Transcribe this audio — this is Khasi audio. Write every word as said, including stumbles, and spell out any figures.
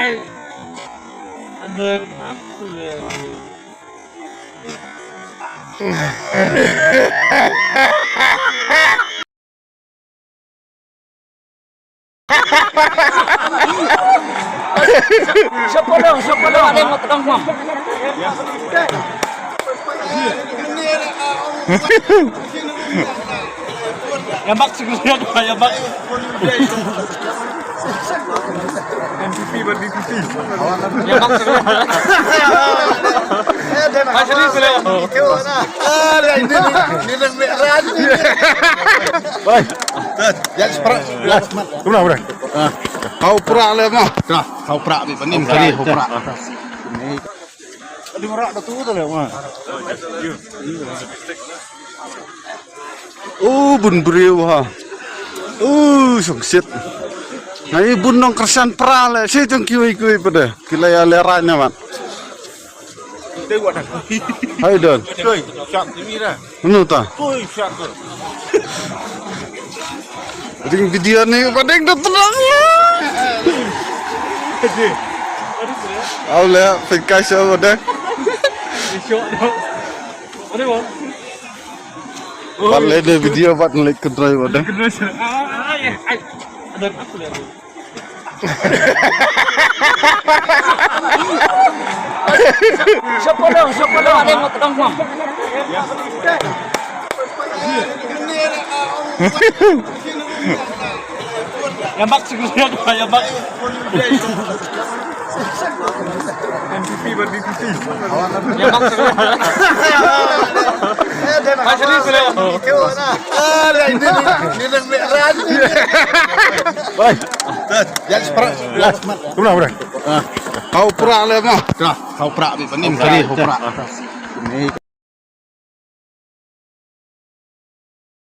Siapa dong? Siapa dong? Ada yang mau tolong, Mam? Yang bak sih, yang bak. M P P buat M P P. Yang bak sih. Masih di sini. Ah, dia ini, ini, ini, ini, ini. Baik. Ya, seperti. Kumna, kumna. Kau prak le mah. Kau prak bi panim kali kau prak. Aduh, rak dah tu dah le mah. Oh, bun briew ha. Oh, suksit. Ngai bun nong kersan pra le, si tong kiwi kiwi pada. Kila ya le rai na mat. Hai don. Oi, siap tu mira. Anu ta? Oi, siap tu. Ring video ni pada dah tenang. Au le, pengkai siapa dah? Pat le de video pat ngelik kedrai wada. Siapa dong? Siapa dong? Ada yang mau tolong, Mam? Yang bak sih, yang bak. M P P buat M P P. Yang bak sih. Masih di sini. Ah, dia ini, ini, ini, ini. Baik. Ya, seperti. Kumna, kumna. Kau prak le mah. Kau prak bi panim kali kau prak.